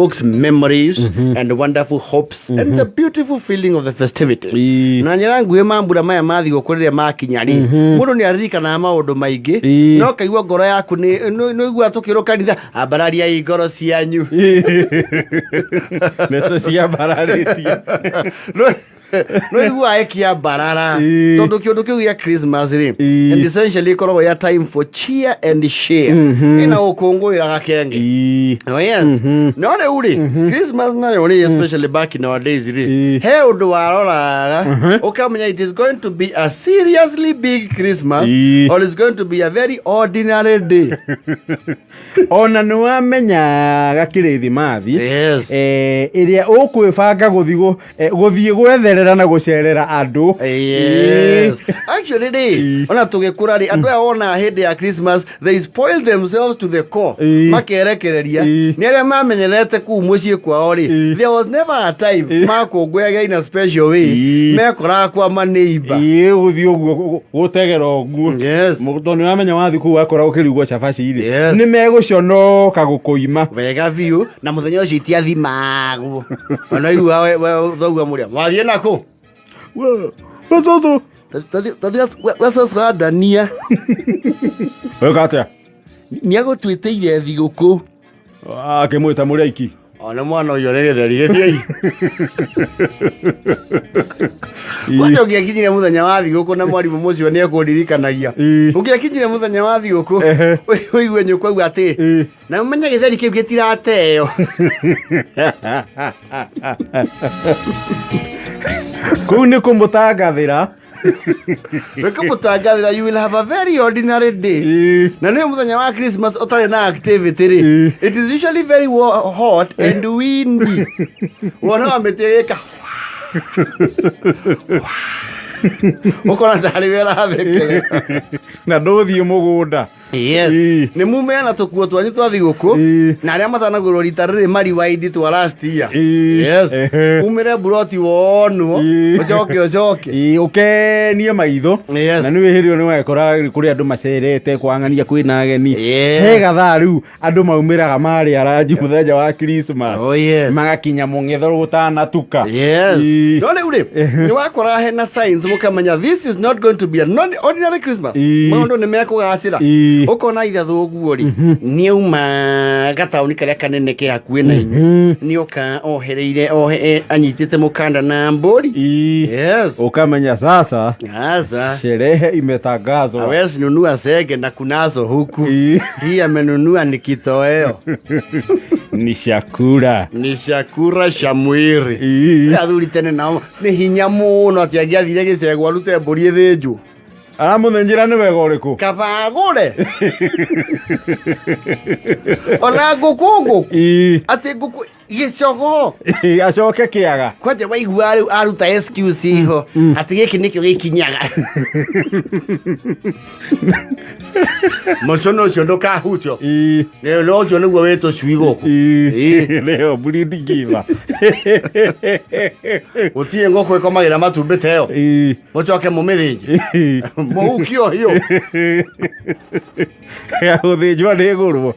Evokes memories and wonderful hopes and the beautiful feeling of the festivity. Na njĩra nguhĩ, mambura maya ma thigũkũ rĩrĩa makinya rĩ, mũndũ nĩ aririkanaga maũndũ maingĩ. No kaigua ngoro yaku nĩ nĩ ũiguaga tũkĩrwo kanitha, "Ambarariai ngoro cianyu." Nĩ tũciambararĩtie. No iguaga ĩkĩambarara, tondũ kĩũndũ kĩu gĩa Christmas rĩ, and essentially ĩkoragwo ya time for cheer and share, ĩna gũkũngũĩra gakenge. Oh yes. No rĩu rĩ, Christmas nayo rĩ, especially back in our days rĩ, he ũndũ waroraga ũkamenya it is going to be a seriously big Christmas or it's going to be a very ordinary day. Ona nĩ wamenyaga kĩrĩthimathi ĩrĩa ũkwĩbanga gũthiĩ gũthiĩ gwetherera na gũcerera andũ. Yes. Actually rĩ, ona tũgĩkũra rĩ, andũ aya wonaga hĩndĩ ya Christmas, they spoil themselves to the core. Makerekereria. Nĩ arĩa mamenyerete kũu mũciĩ kwao rĩ, there was never a time makũngũyagia in a special way. Mekoraga kwa maneighbor. Ĩĩ, gũthiĩ ũguo gũtegera ũguo. Tondũ nĩ wamenya wathiĩ kũu wakora ũkĩrugwo cabaci rĩ, nĩ megũconoka gũkũima. Wega biũ, na mũthenya ũcio itiathimagwo. Ona igua thoguo mũrĩa wathiĩ nakũ? Tũtũ. Twathiĩ Dania. Weka atĩa? Nĩagũtuĩtĩire thigũkũ. Akĩmwĩta mũrĩ aiki. Ona mwana ũyũ nĩ gĩtheri gĩthiĩ. Kwanja ũngĩakinyire mũthenya wa thigũkũ, na mwarimũ mũcio nĩ ekũndirikanagia, ũngĩakinyire mũthenya wa thigũkũ ũigue nyũkwa auga atĩ, "Na ũmenye gĩtheri kĩu gĩtirateo." Kũu nĩ kũmũtangathĩra. Nĩkũmũtangathĩra you will have a very ordinary day. Na nĩyo mũthenya wa Christmas ũtarĩ na activity rĩ, it is usually very hot and windy. Wona wa mĩtĩ ĩgĩka, ũkona tarĩ we ũrathekerera. Na ndũthiĩ mũgũnda. Yes. Nĩ mumĩre na tũkuo twanyu twa thigũkũ, na arĩa matanagũrwo rita rĩrĩ mariwaindi twa last year. Yes. Umĩre mburoti wonwo, ũcoke ũcoke. Ĩĩ, ũkenie maitho. Na nĩ hĩndĩ ĩyo nĩ wekora kũrĩ andũ macerete kwang'ania kwĩna ageni. He gathaa rĩu andũ maumĩraga marĩ aranji mũthenya wa Christmas. Oh, yes. Magakinya mũng'etho gũtanatuka. No rĩu rĩ, nĩ wakora hena signs mũkamenya this is not going to be an ordinary Christmas. Maũndũ nĩ mekũgacĩra. Ũkona ithe thoguo rĩ, nĩauma gataũni karĩa kanene ke hakuhĩ na inyuĩ, nĩoka ohereire ohe anyitĩte mũkanda na mbũri. Ũkamenya sasa Sasa sherehe imetangazwa. Hawezi nunua sege na kunazo huku. Hii amenunua ni kitoweo. Ni chakula. Ni chakula cha mwili. Athuri tene nao nĩ hinya mũno atĩ angĩathire gĩcegũ arute mbũri ĩthĩnjwo. Aramũthĩnjĩra nĩ wega ũrĩkũ? Kaba agũre ona ngũkũ ngũkũ atĩ ngũkũ gĩcogo. Acoke kĩaga. Kwanja waigua rĩu aruta excuse iho atĩ gĩkĩ nĩkĩo gĩkinyaga mũcono ũcio ndũkahutio. No ũcio nĩguo wĩ tũcui gũkũ. Nĩyo breed giver. Gũtirĩ ngũkũ ĩkomagĩra matumbĩ ta ĩyo, mũcoke mũmĩthĩnje mũhukio hiũ. Ya gũthĩnjwo nĩ ĩgũrwo.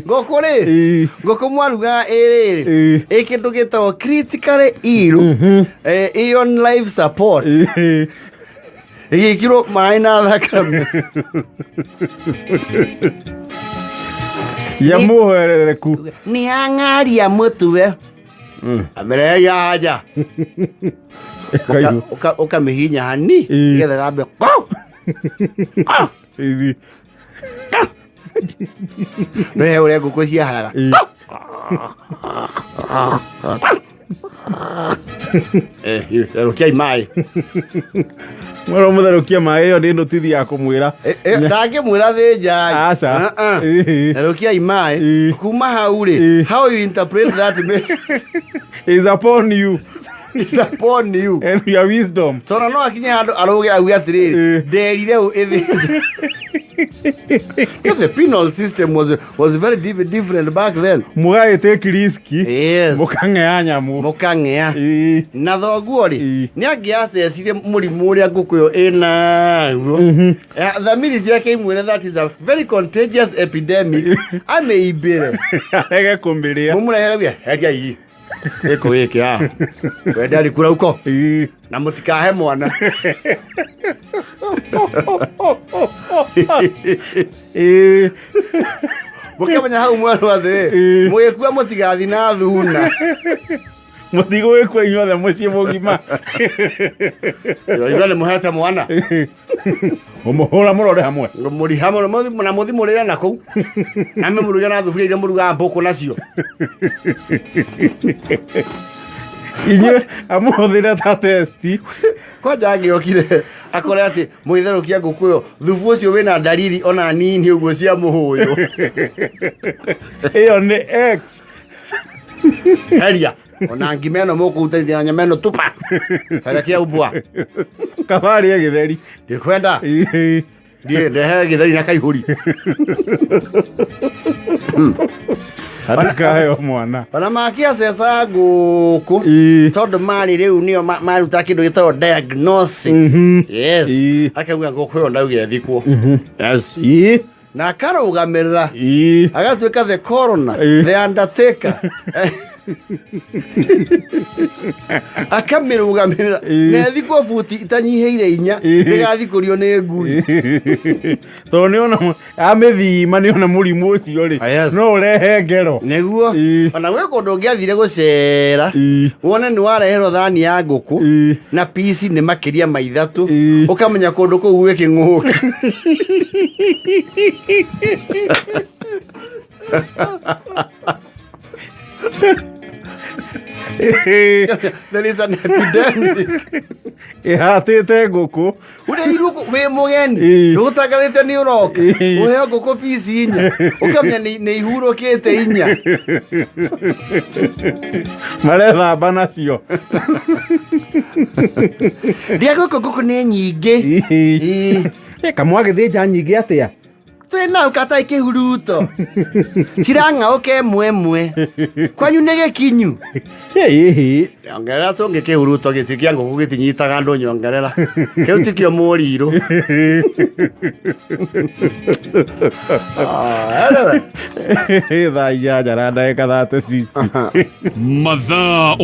Ngũkũ rĩ, ngũkũ mwaruga ĩrĩrĩ ĩ kĩndũ gĩtagwo critically ill, ĩ on life support, ĩgĩkĩrwo maĩ na thakame. Ya mũherereku. Nĩ ang'aria mũtwe amereia haja. Ũkamĩhinya hani nĩgetha gambe. No he ũrĩa ngũkũ ciaharaga. Therũkiai maĩ. Mwera mũtherũkia maĩ, ĩyo nĩ notithi ya kũmwĩra. Ndangĩmwĩra thĩnjai. Aca. Therũkiai maĩ. Kuma hau rĩ, how you interpret that message is upon you. Is upon you and your wisdom. Tondũ no akinye handũ arũge auge atĩrĩrĩ, "Nderire ũ ĩthĩnja." The penal system was very different back then. Mũgagĩtĩki riski. Yes. Mũkang'ea nyamũ. Mũkang'ea. Ĩĩ. Na thoguo rĩ, Ĩĩ. nĩ angĩacecire mũrimũ ũrĩa ngũkũ ĩyo ĩnaguo. Thamiri ciake imwĩre that is a very contagious epidemic. Amĩimbĩre. Arege kũmĩrĩa. Mũmũrehere guia, heria ii. Gĩkũ gĩkĩ haha. Wende arikura huko. Ĩĩ. Na mũtikahe mwana. Ĩĩ. Mũkĩmenya hau mwerũ atĩrĩ, Ĩĩ. mũgĩkua mũtigathi na thuna. Mũtigũgĩkua inyuothe mũciĩ mũgima. Inyuothe nĩ mũhete mwana. Mũmũhũra mũrore hamwe. Mũri hamwe na mũthi mũrĩre na kũu. Na mũruge na thuburia iria mũrugaga mbũkũ nacio. Inyuĩ amũhũthĩre ta testi. Kwanja angĩokire akore atĩ mũgĩtherũkia ngũkũ ĩyo thubu ũcio wĩna ndariri ona nini ũguo cia mũhũyũ. Ĩyo nĩ X. Heria. Ona ngima ĩno mũkũrutithia na nyama ĩno tupa. Herekia ubwa. Kabarĩ gĩtheri. Ndikwenda. Ĩĩ. Ndiĩ ndehere gĩtheri na kaihũri. Andũkaheo mwana. Ona makĩaceca ngũkũ. Ĩĩ. Tondũ marĩ rĩu nĩo maruta kĩndũ gĩtagwo diagnosis. Yes. Ĩĩ. Akauga ngũkũ ĩyo ndauga ĩthikwo. Yes. Ĩĩ. Na akarũgamĩrĩra. Ĩĩ. Agatuĩka the coroner, Ĩĩ. the undertaker. Akamĩrũgamĩrĩra. Ĩĩ. Na ĩthikwo buti itanyihĩire inya, Ĩĩ. ndĩgathikũrio nĩ ngui. Tondũ nĩona amĩthima nĩona mũrimũ ũcio rĩ, Yes. no ũrehe ngero. Nĩguo. Ĩĩ. Ona gwĩ kũndũ ũngĩathire gũcera, Ĩĩ. wone nĩ wareherwo thani ya ngũkũ, Ĩĩ. na pici nĩ makĩria ma ithatũ, Ĩĩ. ũkamenya kũndũ kũu gwĩ kĩng'ũki. There is an epidemic. Ĩhatĩte ngũkũ. Ũrĩirwo wĩ mũgeni, Ĩĩ. ndũgũtangathĩte nĩ ũroka, Ĩĩ. ũheo ngũkũ pici inya, ũkamenya nĩ ihurũkĩte inya. Marethamba nacio. Rĩa ngũkũ ngũkũ nĩ nyingĩ. Ĩĩ. Ĩĩ. Kamwagĩthĩnja nyingĩ atĩa? Twĩna ũkatai kĩhuruto. Cirang'aũka ĩmwe ĩmwe. Kwanyu nĩ gĩkinyu. Ĩĩ. Nyongerera tũngĩ kĩhuruto gĩtĩ kĩa ngũkũ gĩtinyitaga andũ nyongerera. Kĩu tikĩo mũrirũ. Anyway. Thaa inyanya na ndagĩka 36. Mathaa.